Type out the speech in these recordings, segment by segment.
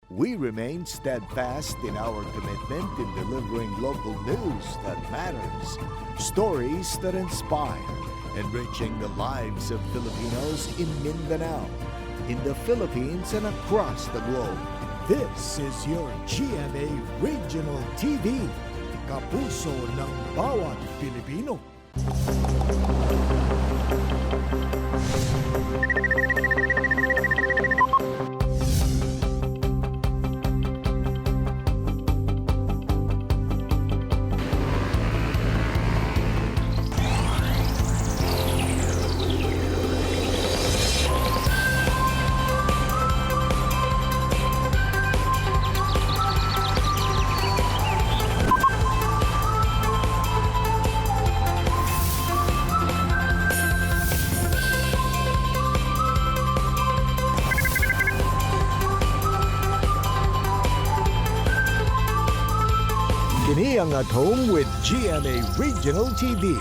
We remain steadfast in our commitment in delivering local news that matters, stories that inspire, enriching the lives of Filipinos in Mindanao, in the Philippines, and across the globe. This is your GMA Regional TV, kapuso ng bawat Pilipino. Kini ang At Home with GMA Regional TV.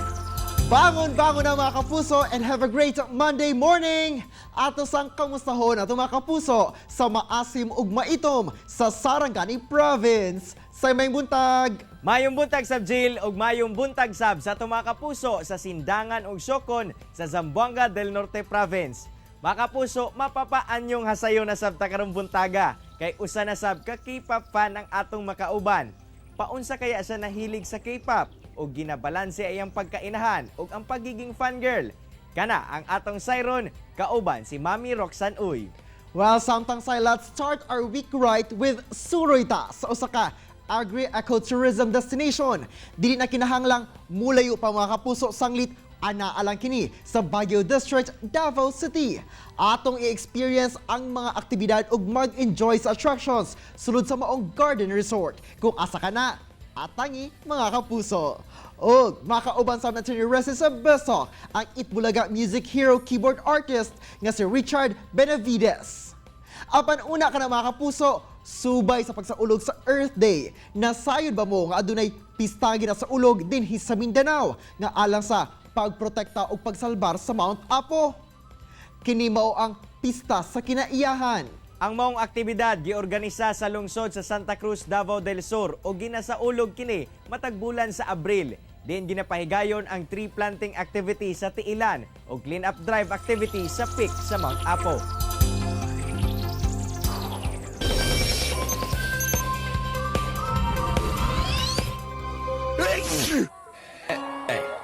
Bangon-bangon na, mga kapuso, and have a great Monday morning! Ato sang kamustahon ato, mga kapuso, sa maasim ug maitom sa Sarangani Province. Sa may buntag! Mayong buntag sab, Jill, ug mayong buntag sab sa atong mga kapuso sa Sindangan ug Siocon sa Zamboanga del Norte Province. Mga kapuso, mapapaanyong hasayo na sab ta karong buntaga kay usa na sab ka K-pop fan ang atong makauban. Paunsa kaya siya nahilig sa K-pop o ginabalanse ay ang pagkainahan ug ang pagiging fangirl? Kana ang atong Siron kauban si Mami Roxanne Uy. Well, samtang say, let's start our week right with Suroy ta sa usa ka agri-ecotourism destination. Dili na kinahanglang mulayo pa, mga kapuso, sanglit anaa lang kini sa Baguio District, Davao City. Atong i-experience ang mga aktibidad ug mag-enjoy sa attractions sulod sa maong garden resort. Kung asa ka na, atangi, mga kapuso. O makauban sa natin ni Resi sa Besok, ang Eat Bulaga music hero keyboard artist nga si Richard Benavides. Apan una ka na, mga kapuso, subay sa pagsaulog sa Earth Day. Nasayod ba mo nga adunay pista ginasaulog dinhi sa Mindanao nga alang sa pagprotekta ug pagsalbar sa Mount Apo? Kini mao ang Pista sa Kinaiyahan. Ang maong aktibidad giorganisa sa lungsod sa Santa Cruz, Davao del Sur o ginasaulog kini matag bulan sa Abril. Din ginapahigayon ang tree planting activity sa Tiilan o clean up drive activity sa peak sa Mount Apo.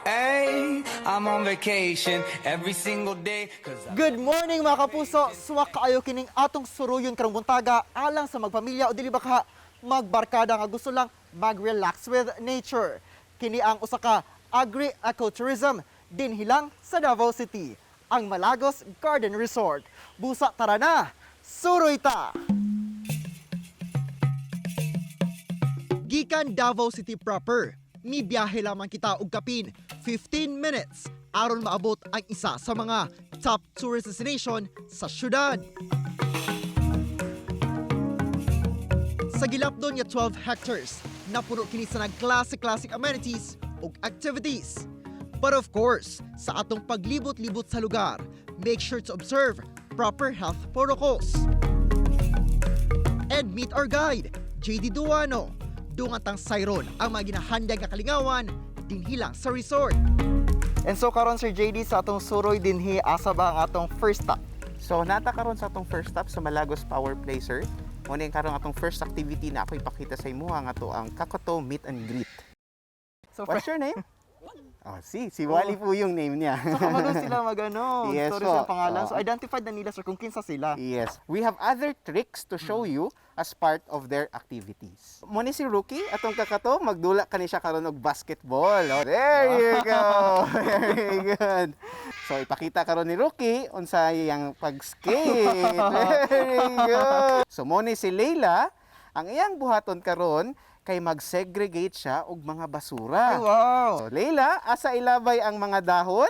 Hey, I'm on vacation every single day 'cause I Good morning, mga kapuso! Suwak kaayo kining atong suruyon karong buntaga alang sa magpamilya o dili ba ka magbarkada nga gusto lang mag-relax with nature. Kini ang usa ka agri-ecotourism dinhi lang sa Davao City, ang Malagos Garden Resort. Busa tara na, suroy ta! Gikan Davao City proper, mibiyahe lamang kita og kapin 15 minutes aron maabot ang isa sa mga top tourist destination sa syudad. Sa gilapdon nga 12 hectares, napuno kini sa nagklase-classic amenities ug activities. But of course, sa atong paglibot-libot sa lugar, make sure to observe proper health protocols and meet our guide, JD Duano. Dungan tang sayron ang mga ginahandag nga kalingawan dinhi lang sa resort. And so karon, Sir JD, sa atong suroy dinhi, asa ba ang atong first stop? So naa ta karon sa atong first stop sa Malagos Power Play, sir. Mao ni karon atong first activity na ako ipakita sa imo ang ato ang Kakato Meet and Greet. So What's your name? Oh, si Wally po yung name niya. So kabalo sila magano, Yes story po. sa pangalan. So Oo. identified na nila, sir, kung kinsa sila. Yes. We have other tricks to show you as part of their activities. Mo ni si Rookie, atong kakato, magdula kani siya karon og basketball. Oh, there you go. Very good. So ipakita karon ni Rookie unsa iyang pag-skate. Very good. So mo ni si Leila, ang iyang buhaton karon kay mag-segregate siya og mga basura. Ay, wow. So, Leila, asa ilabay ang mga dahon?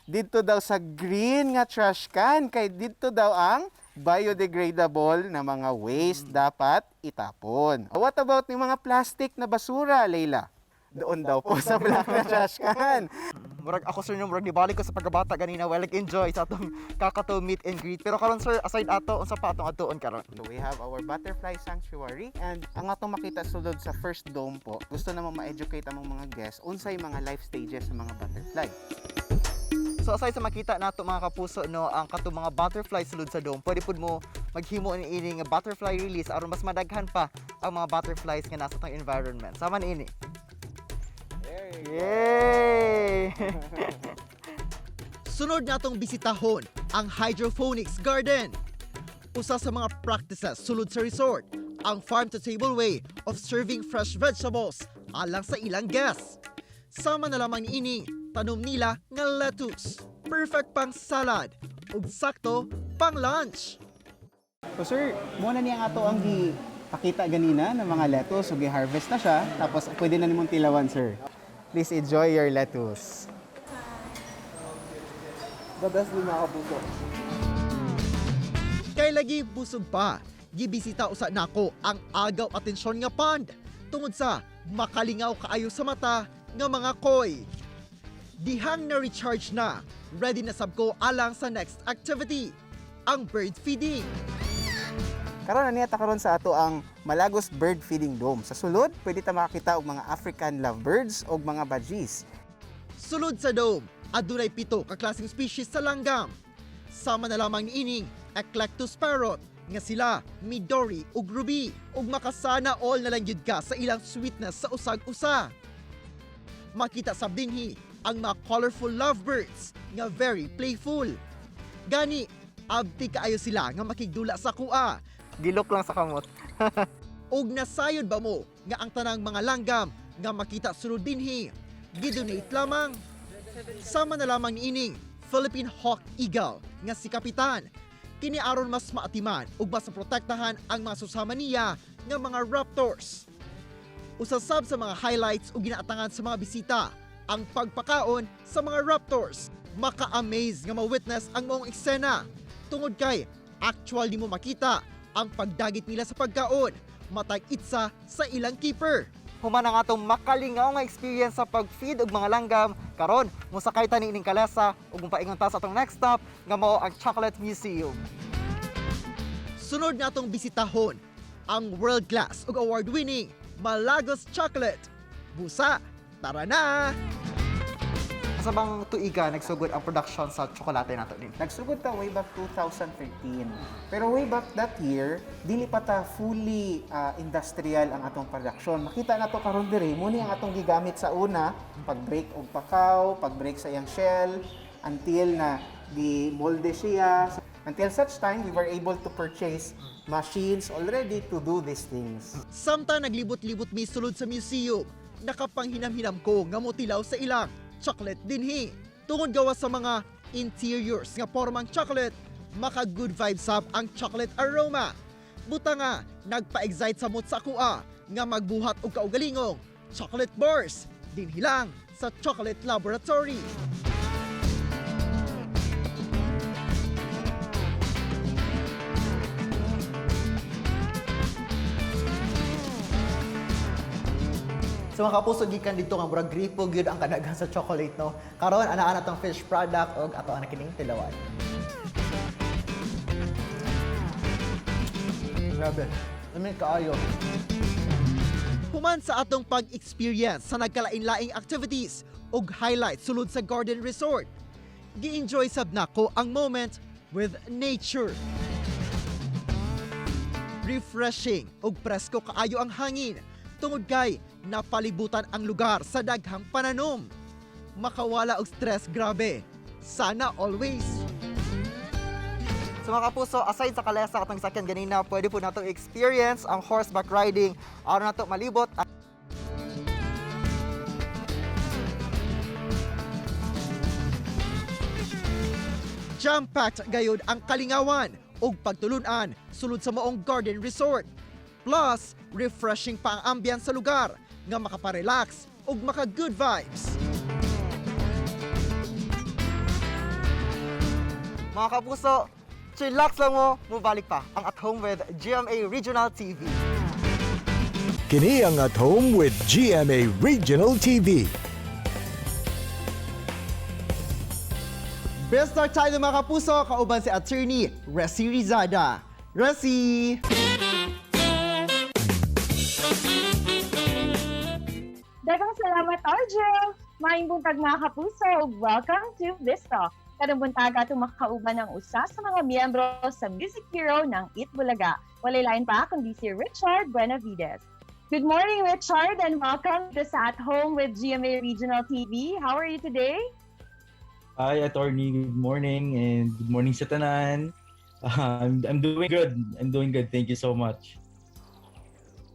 Dito daw sa green nga trash can kay dito daw ang biodegradable na mga waste dapat itapon. What about yung mga plastic na basura, Leila? Doon daw po sa black na trash can. Murag ako, sir, no, murag nibalik ko sa pagkabata ganina while enjoy sa atong cockatoo meet and greet. Pero karon, sir, aside ato, unsa pa atong atuon karon? So we have our butterfly sanctuary and ang atong makita sulod sa first dome po, gusto namo ma-educate among mga guests unsay mga life stages sa mga butterfly. So aside sa makita nato, mga kapuso, no, ang katong mga butterfly sulod sa dome, pwede pud mo maghimo ni ini nga butterfly release aron mas madaghan pa ang mga butterflies nga nasa atong environment. Sama ni ini. Yay! Sunod natong bisitahon ang Hydroponics Garden. Usa sa mga practices sulod sa resort, ang farm-to-table way of serving fresh vegetables alang sa ilang guests. Sama na lamang niini, tanom nila nga lettuce. Perfect pang salad ug sakto pang lunch. So sir, muna niya nga to ang gipakita ganina ng mga lettuce, so gi-harvest na siya, tapos pwede na nimong tilawan, sir. Please enjoy your lettuce. The best ni, mga kapuso. Kay lagi busog pa, gibisita usa nako ang agaw atensyon nga pond tungod sa makalingaw kaayo sa mata nga mga koi. Dihang na recharge na, ready na sab ko alang sa next activity, ang bird feeding. Karon na niya ta karon sa ato ang Malagos Bird Feeding Dome. Sa sulod, pwede ta makakita og mga African lovebirds og mga budgies. Sulod sa dome, adunay 7 ka klaseng species sa langgam. Sama na lamang niining Eclectus parrot nga sila Midori ug Ruby ug makasana all na lang gyud ka sa ilang sweetness sa usag-usa. Makita sab dinhi ang mga colorful lovebirds nga very playful. Gani, abti kaayo sila nga makigdula sa kuha. Gilok lang sa kamot. Og nasayod ba mo nga ang tanang mga langgam nga makita sulod dinhi gidonate lamang? Sama na lamang niining Philippine Hawk Eagle nga si Kapitan. Kini aron mas maatiman ug mas protektahan ang mga susama niya nga mga raptors. Usasab sa mga highlights ug ginaatangan sa mga bisita ang pagpakaon sa mga raptors. Maka-amaze nga ma-witness ang maong eksena tungod kay actual nimo makita ang pagdagit nila sa pagkaon matag itsa sa ilang keeper. Human ang atong makalingaw nga experience sa pag-feed og mga langgam, karon mosakay ta niining kalesa ug mupaingon ta sa atong next stop nga mao ang Chocolate Museum. Sunod natong bisitahon ang world-class ug award-winning Malagos Chocolate. Busa, tara na! Sa bang tuiga nagsugod ang production sa tsokolate nato din? Nagsugod ta way back 2013. Pero way back that year, dili pa ta fully industrial ang atong production. Makita na to karon diri, mo ni ang atong gigamit sa una, pag-break og pakaw, pag-break sa iyang shell, until na gi-molde siya. Until such time, we were able to purchase machines already to do these things. Samtang naglibot-libot mi sulod sa museum, nakapanghinam-hinam ko nga motilaw sa ilang chocolate dinhi. Tungod gawa sa mga interiors nga pormang chocolate, maka good vibes sab ang chocolate aroma. Buta nga, nagpa-excite sa mot sa kuha nga magbuhat og kaugalingong chocolate bars dinhi lang sa Chocolate Laboratory. So mga kapuso, gikan dito nga murag gripo gyud ang kadaghan sa chocolate, no. Karon ana-ana tong fish product og ato ana kining tilawan. Grabe. Lami kaayo. Human sa atong pag-experience sa nagkalain-laing activities ug highlights sulod sa Garden Resort, gi-enjoy sab nako ang moment with nature. Refreshing ug presko kaayo ang hangin tungod kay napalibutan ang lugar sa daghang pananom. Makawala og stress, grabe. Sana always. So mga kapuso, aside sa kalesa atong sakyan ganina, pwede po nato experience ang horseback riding aron nato malibot ang Jam-packed gayod ang kalingawan ug pagtulunan sulod sa maong garden resort. Plus, refreshing pa ang ambience sa lugar nga makaparelax ug maka-good vibes. Mga kapuso, chillax lang mo, mubalik pa ang At Home with GMA Regional TV. Kini ang At Home with GMA Regional TV. Best start tayo, mga kapuso, kauban si Attorney Resi Rizada. Resi! Daghang salamat, Argel! Maayong buntag, mga kapuso! Welcome to Biztalk. Karong buntag atong makauban ang usa sa mga miyembro sa Music Hero ng Eat Bulaga. Walay lain pa kundi si Richard Buenavides. Good morning, Richard, and welcome to sa At Home with GMA Regional TV. How are you today? Hi, Attorney. Good morning and good morning sa tanan. I'm doing good. I'm doing good. Thank you so much.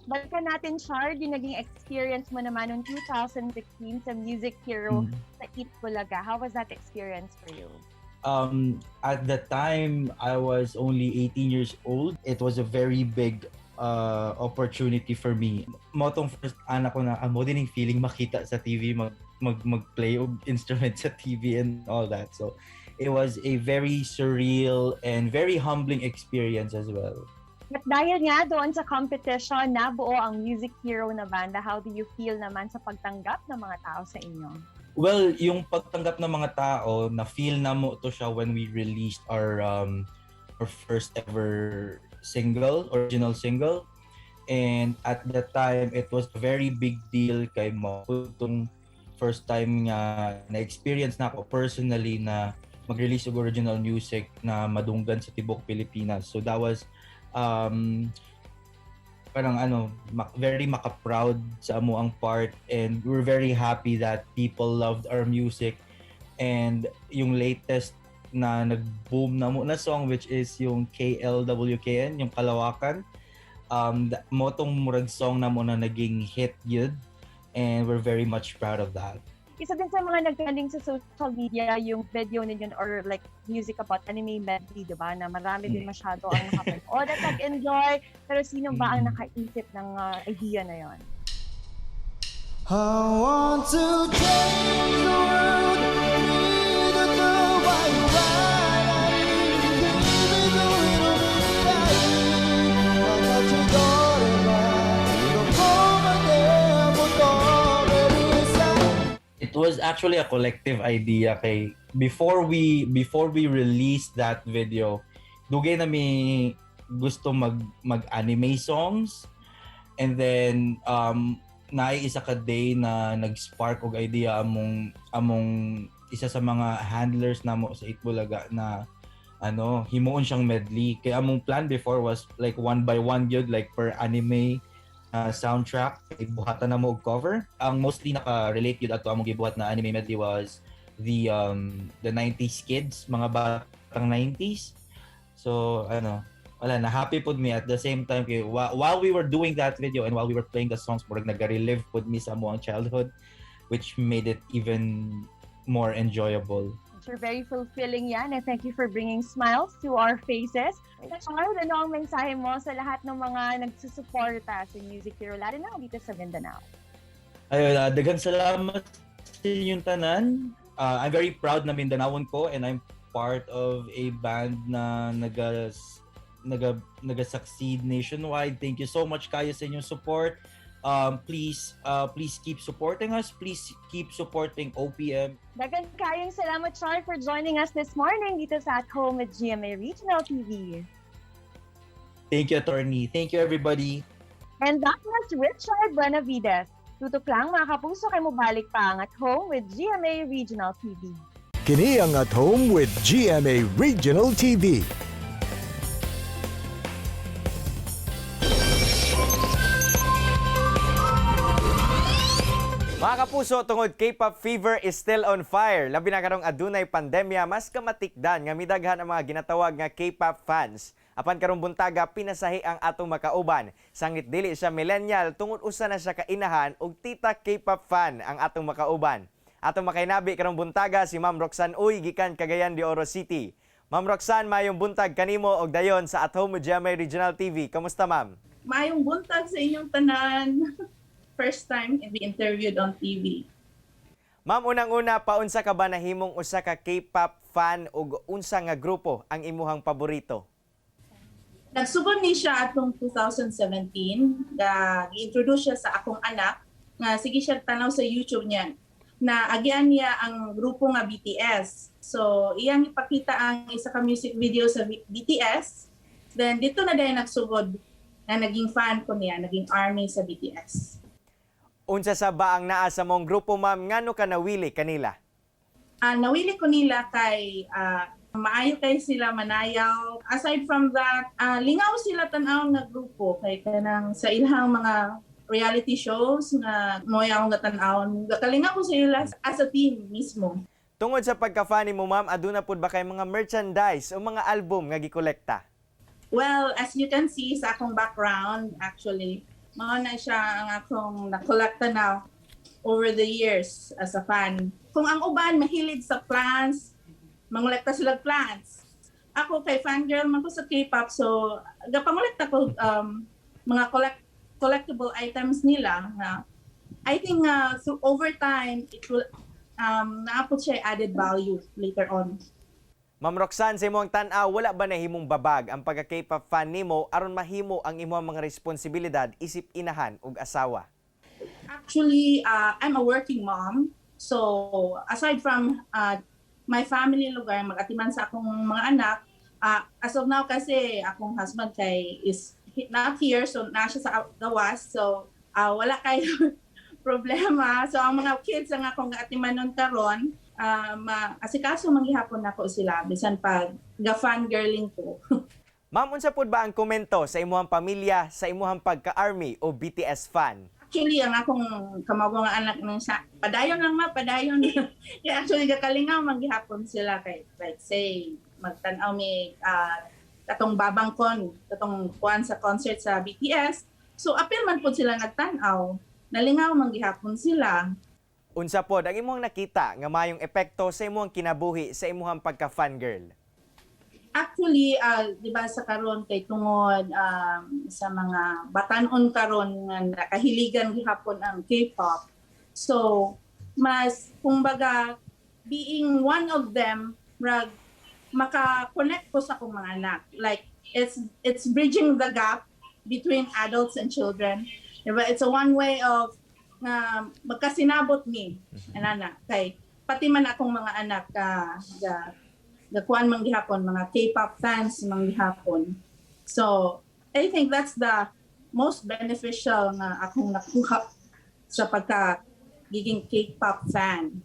Balikan natin, Chard, yung naging experience mo naman noong 2016 sa Music Hero sa Eat Bulaga. How was that experience for you? At the time, I was only 18 years old. It was a very big opportunity for me. Mao tong first ana ko na mao din yung feeling makita sa TV, mag mag-play og instrument sa TV and all that. So it was a very surreal and very humbling experience as well. At dahil nga doon sa competition, nabuo ang Music Hero na banda, how do you feel naman sa pagtanggap ng mga tao sa inyo? Well, yung pagtanggap ng mga tao, na feel namo to siya when we released our first ever single, original single. And at that time, it was a very big deal kay mao tong first time nga na-experience nako personally na mag-release og original music na madunggan sa tibok Pilipinas. So that was parang ano, very maka-proud sa amoang part and we're very happy that people loved our music and yung latest na nag-boom namo na song, which is yung KLWKN, yung Kalawakan, mao tong murag song namo na naging hit yun and we're very much proud of that. Isa din sa mga nag-trending sa social media yung video ninyo or like music about anime medley, di ba? Na marami din masyado ang nakapanood at nag-enjoy. Pero sino ba ang nakaisip ng idea na yon? I want to change the world with the white wine. It was actually a collective idea kay before we released that video, dugay na mi gusto mag anime songs and then naay isa ka day na nag-spark og idea among isa sa mga handlers namo sa Eat Bulaga na ano, himuon siyang medley. Kaya among plan before was like one by one gyud, like per anime soundtrack ibuhatan namo og cover. Ang mostly naka-relate gyud ato among gibuhat na anime medley was the 90s kids, mga batang 90s. So ano, wala na, happy pud mi at the same time kay while we were doing that video and while we were playing the songs, murag nag-relive pud mi sa among childhood, which made it even more enjoyable. Sure, very fulfilling yan. And thank you for bringing smiles to our faces. Charles, ano ang mensahe mo sa lahat ng mga nagsusuporta sa Music Hero, lalo na dito sa Mindanao? Ayun, daghang salamat sa inyong tanan. I'm very proud na Mindanawon ko and I'm part of a band na naga succeed nationwide. Thank you so much kayo sa inyong support. Please keep supporting us. Please keep supporting OPM. Daghang kayong salamat, Char, for joining us this morning dito sa At Home with GMA Regional TV. Thank you, Attorney. Thank you, everybody. And that was Richard Buenavides. Tutok lang, mga kapuso, kay mobalik pa ang At Home with GMA Regional TV. Kini ang At Home with GMA Regional TV. Mga kapuso, tungod K-pop fever is still on fire. Labi na karong adunay pandemya, mas kamatikdan nga midaghan ang mga ginatawag nga K-pop fans. Apan karong buntaga, pinasahi ang atong makauban. Sangit dili siya millennial tungod usa na siya ka inahan ug tita K-pop fan ang atong makauban. Atong makainabi karong buntaga si Ma'am Roxanne Uy gikan Cagayan de Oro City. Ma'am Roxanne, mayong buntag kanimo og dayon sa At Home with GMA Regional TV. Kamusta, ma'am? Maayong buntag sa inyong tanan. First time to be interviewed on TV. Ma'am, unang-una, paunsa ka ba nahimong usa ka K-pop fan ug unsa nga grupo ang imuhang paborito? Nagsugod ni siya atong 2017, ga gi-introduce siya sa akong anak nga sige siya tanaw sa YouTube niya. Na agian niya ang grupo nga BTS. So iyang ipakita ang isa ka music video sa BTS. Then dito na dayon nagsugod na naging fan ko niya, naging army sa BTS. Unsa sa ba ang naa sa mong grupo, ma'am, ngano ka nawili kanila? Nawili ko nila kay maayo kay sila manayaw. Aside from that, lingaw sila tan-aw nga grupo kay kanang sa ilang mga reality shows nga moy akong gatan-awon. Kalingaw ko sila as a team mismo. Tungod sa pagka-fan nimo, ma'am, aduna pud ba kay mga merchandise o mga album nga gikolekta? Well, as you can see sa akong background, actually, mao na siya ang akong nakolekta na over the years as a fan. Kung ang uban mahilig sa plants, mangolekta sila plants. Ako kay fangirl man ko sa K-pop, so gapangolekta ko mga collectible items nila nga I think through over time it will naa pod siya added value later on. Ma'am Roxanne, sa imong tan-aw, wala ba nahimong babag ang pagka K-pop fan nimo aron mahimo ang imong mga responsibilidad isip inahan ug asawa? Actually, I'm a working mom. So, aside from my family lugar, mag-atiman sa akong mga anak, as of now kasi akong husband kay is not here, so naa siya sa gawas. So, wala kay problema. So, ang mga kids ang akong gaatiman nun karon, maasikaso manggihapon nako sila bisan pag ga-fangirling ko. Ma'am, unsa pud ba ang komento sa imuhang pamilya sa imuhang pagka-army o BTS fan? Actually, ang akong kamago nga anak nang sa padayon lang ma, padayon. Kaya actually gakalingaw manggihapon sila kay like say magtan-aw mi katong babang con, katong kuan sa concert sa BTS. So apil man pud sila nagtan-aw. Nalingaw manggihapon sila. Unsa pod ang imong nakita nga mayong epekto sa imong kinabuhi sa imuhang pagka-fangirl? Actually, di ba sa karon kay tungod sa mga batanon karon nga nakahiligan gihapon ang K-pop. So, mas kumbaga being one of them, rag maka-connect ko sa akong mga anak. Like it's bridging the gap between adults and children. Diba? It's a one way of nga magkasinabot ni anana kay pati man akong mga anak ka ga gakuan man gihapon, mga K-pop fans man gihapon. So, I think that's the most beneficial nga akong nakuha sa pagka giging K-pop fan.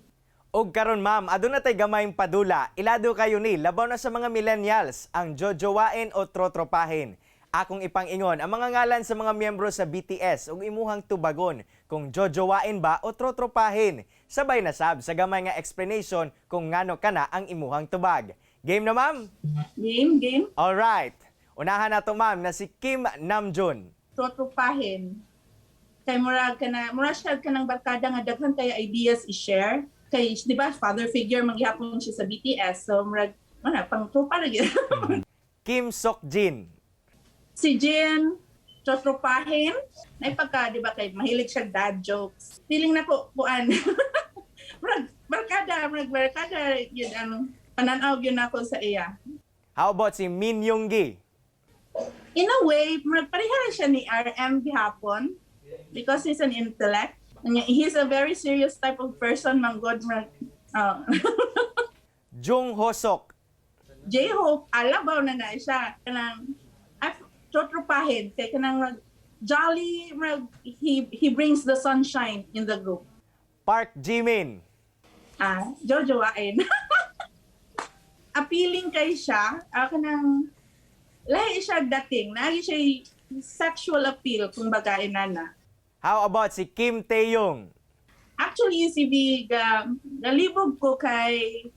Og karon, ma'am, aduna tay gamayng padula. Ilado kayo ni labaw na sa mga millennials ang jojowain o trotropahin. Akong ipang-ingon ang mga ngalan sa mga miyembro sa BTS ug imuhang tubagon kung jojowain ba o trotropahin. Sabay na sab sa gamay nga explanation kung ngano kana ang imuhang tubag. Game na, ma'am? Game, game. All right. Unahan nato, ma'am, na si Kim Namjoon. Trotropahin. Kay murag ka na, murag siya ka ng barkada nga daghan kay ideas i-share. Kay, di ba, father figure manggihapon siya sa BTS. So, murag, mana, pang tropa na gyud. Kim Sok Jin. Si Jin, trotropahin. Nay pagka, di ba, kay mahilig siya dad jokes. Feeling na ko, kuan. Murag, barkada, murag barkada, yun, ang pananaw yun ako sa iya. How about si Min Yoongi? In a way, murag pareha ra siya ni RM gihapon because he's an intellect. And he's a very serious type of person, man God, murag, Jung Hosok. J-Hope, alabaw na na siya. Kanang, ay, trotropahin, kay kanang murag, jolly, murag, he brings the sunshine in the group. Park Jimin. Ah, jojowain. Appealing kay siya, kanang, lahi siya dating, lagi siya sexual appeal, kung baga inana. How about si Kim Taeyong? Actually, si V, galibog ko kay,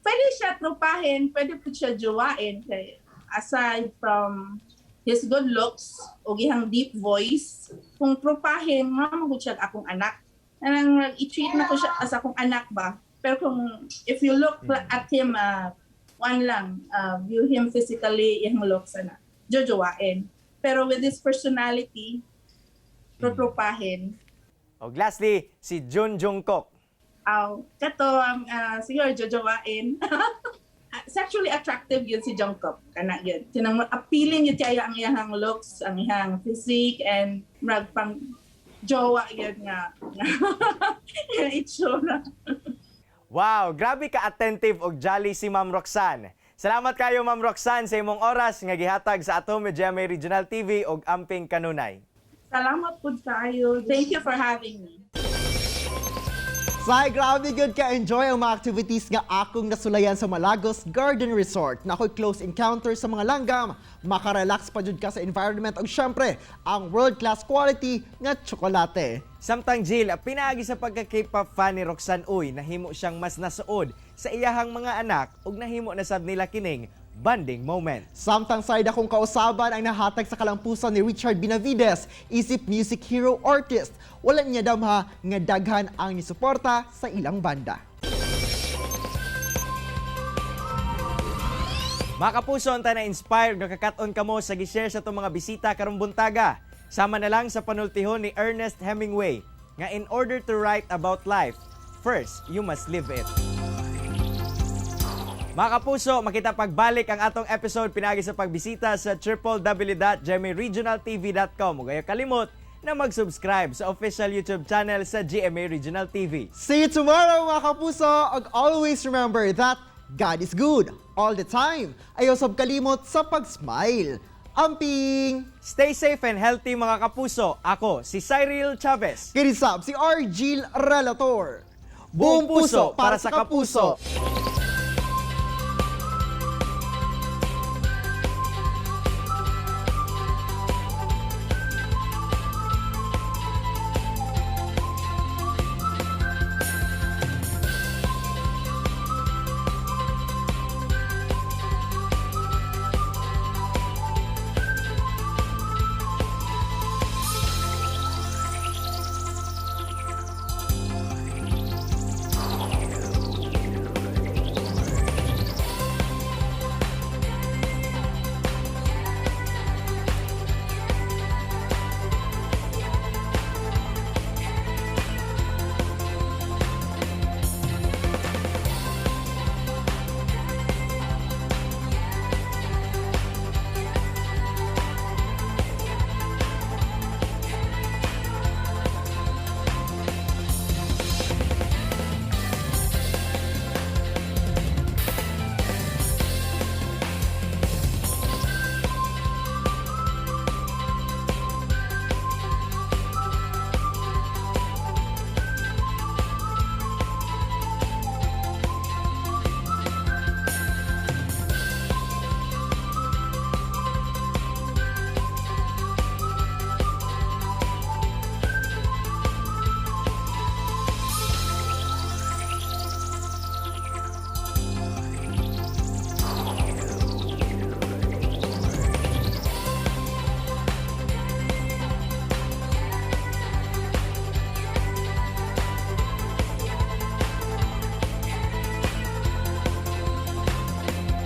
pwede siya tropahin, pwede po siya jowain. Kay, aside from his good looks, o gihang deep voice, kung tropahin, mama ko siya akong anak. Anang i-treat na ko siya as akong anak ba. Pero kung, if you look at him, one lang, view him physically, iyang looks, ana, jojowain. Pero with his personality, trotropahin. Og lastly, si Jun Jungkook. Aw, kato siguro jojowain. Sexually attractive yun si Jungkook. Kana yun. Tinang appealing yun kaya ang iyang looks, ang iyang physique, and murag pang jowa yun nga. Nga itsura. Wow, grabe ka attentive og jolly si Ma'am Roxanne. Salamat kayo, Ma'am Roxanne, sa imong oras nga gihatag sa ato GMA Regional TV og amping kanunay. Salamat pud kaayo. Thank you for having me. Say, grabe good ka enjoy ang mga activities nga akong nasulayan sa Malagos Garden Resort. Na ako'y close encounter sa mga langgam, makarelax pa jud ka sa environment ug syempre, ang world-class quality nga tsokolate. Samtang Jill, pinaagi sa pagka K-pop fan ni Roxanne Uy, nahimo siyang mas nasuod sa iyahang mga anak ug nahimo na sad nila kining bonding moment. Samtang side akong kausaban ang nahatag sa kalampusan ni Richard Benavides, isip music hero artist. Wala niya damha nga daghan ang nisuporta sa ilang banda. Mga kapuso, unta na inspired nga kakaton kamo sa gi-share sa itong mga bisita karong buntaga. Sama na lang sa panultihon ni Ernest Hemingway nga in order to write about life, first you must live it. Mga kapuso, makita pagbalik ang atong episode pinagi sa pagbisita sa www.gmaregionaltv.com. Ug ayaw kalimot na mag-subscribe sa official YouTube channel sa GMA Regional TV. See you tomorrow, mga kapuso! Ug always remember that God is good all the time. Ayaw sab kalimot sa pag-smile. Amping! Stay safe and healthy, mga kapuso. Ako si Cyril Chavez. Kinisab si Argil Relator. Buong puso para sa kapuso.